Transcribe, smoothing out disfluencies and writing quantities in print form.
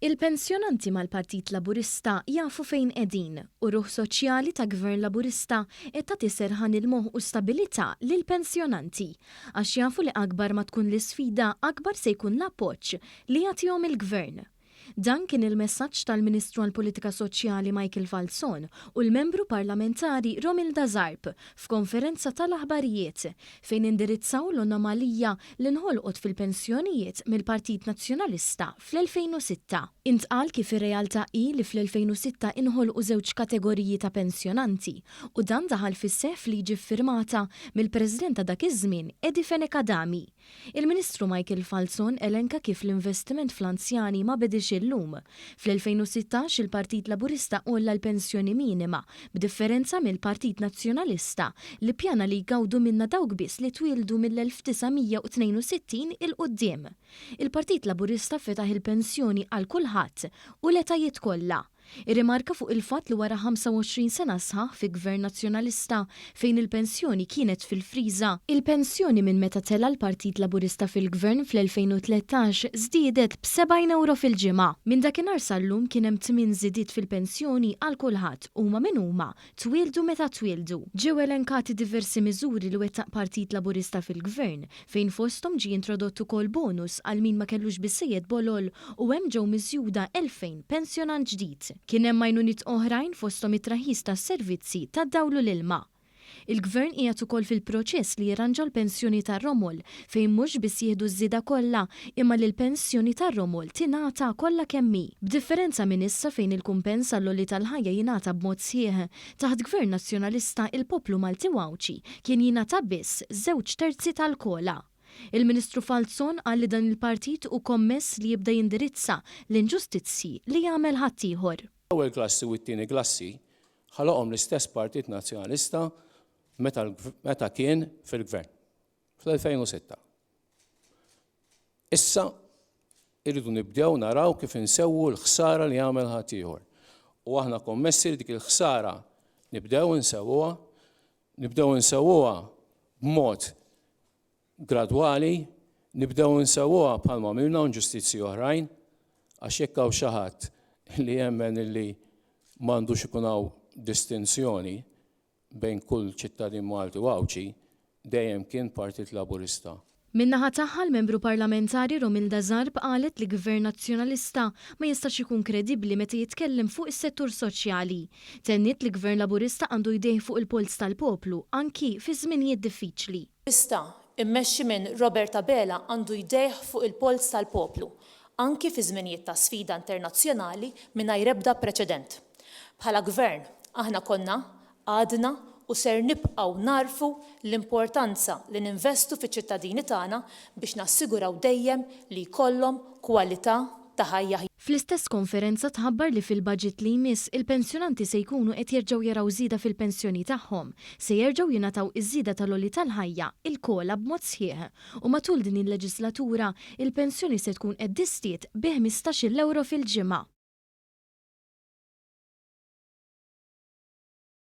Il-pensjonanti mal-Partit Laburista jafu fejn qegħdin u ruħ soċjali ta' Gvern Laburista qed tagħti serħan il-moħħ u stabilità lill-pensjonanti għax jafu li akbar ma tkun l-isfida akbar se jkun l-appoġġ li jagħtihom il-Gvern. Dan kien il-messaġġ tal-Ministru għall-Politika Soċjali Michael Falzon u l-Membru Parlamentari Romilda Zarb f'konferenza tal-aħbarijiet fejn indirizzaw l-anomalija li nħolqot fil-pensjonijiet mill-Partit Nazzjonalista fl-2006. Intqal kif ir-realtà hi li fl-2006 inħolqu żewġ kategoriji ta' pensjonanti u dan daħal fis-seħħ f'liġi ffirmata mill-President ta' dak iż-żmien Eddie Fenech Adami. Il-Ministru Michael Falzon elenka kif l-investiment fl-anzjani ma bediex illum. Fl-2016 il-Partit Laburista għolla l-pensjoni minima, b'differenza mill-Partit Nazzjonalista li ppjana li jgawdu minnha dawk biss li twieldu mill-1962 'il quddiem. Il-Partit Laburista fetaħ il-pensjoni għal kulħadd u l-etajiet kollha. Irrimarka fuq il-fatt li wara 25 sena sħaħ fi Gvern Nazzjonalista fejn il-pensjoni kienet fil-friża, il-pensjoni minn meta tela' l-Partit Laburista fil-Gvern fl-2013 żdiedet b' 70 ewro fil-ġimgħa. Minn dakinhar sal-lum kien hemm tmien żidiet fil-pensjoni għal kulħadd, huma min huma, twieldu meta twieldu. Ġew elenkati diversi miżuri li wettaq Partit Laburista fil-Gvern, fejn fosthom ġie introdott ukoll bonus għal min ma kellux biżżejjed bolol u hemm ġew miżjuda 2,000 pensjonant ġdid. Kien hemm għajnuniet oħrajn fosthom it-traħħis tas-servizzi tad-dawl u l-ilma. Il-Gvern qiegħed ukoll fil-proċess li jirranġa l-pensjoni tar-romol fejn mhux biss jieħdu ż-żieda kollha imma li l-pensjoni tar-romol tingħata kollha kemm hi. B'differenza minn issa fejn il-kumpens għall-għoli tal-ħajja jingħata b'mod sħiħ, taħt Gvern Nazzjonalista il-poplu Malti u Għawdxi kien jingħata biss żewġ terzi tal-COLA. Il-Ministru Falzon qal li dan il-partit hu kommess li jibda jindirizza l-inġustizzji li jagħmel ħaddieħor. L-ewwel klassi u t-tieni klassi ħaloqhom l-istess Partit Nazzjonalista meta, meta kien fil-gvern fl-2006. Issa irridu nibdew naraw kif insewwu l-ħsara li għamel ħaddieħor. U aħna kommessi li dik il-ħsara nibdew insewwuha, nibdew insewwuha b'mod gradwali, nibdew insewwuha bħalma għamilna inġustizzji oħrajn, għax jekk hawn xi ħadd li jemmen illi m'għandux ikun hawn distinzjoni bejn kull ċittadin Malti u Għawdxi, dejjem kien Partit Laburista. Min-naħa tagħha l-Membru Parlamentari Romilda Zarb qalet li Gvern Nazzjonalista ma jistax ikun kredibbli meta jitkellem fuq is-settur soċjali. Tenniet li Gvern Laburista għandu jdejh fuq il-polz tal-poplu anki fi żminijiet diffiċli. Laburista, immexxi minn Robert Abela għandu jdejh fuq il-polz tal-poplu, anki fi żminijiet ta' sfida internazzjonali mingħajr ebda preċedent. Bħala Gvern, aħna konna, għadna u ser nibqgħu nagħrfu l-importanza li ninvestu fiċ-ċittadini tagħna biex nassiguraw dejjem li jkollhom kwalità ta' ħajja aħjar. Fl-istess konferenza tħabbar li fil-budget li jmiss il-pensjonanti se jkunu qed jerġgħu jaraw żieda fil-pensjoni tagħhom, se jerġgħu jingħataw iż-żieda tal-għoli tal-ħajja, il-COLA b'mod sħiħ u matul din il-leġislatura il-pensjoni se tkun qed tiżdied bi 15-il ewro fil-ġimgħa.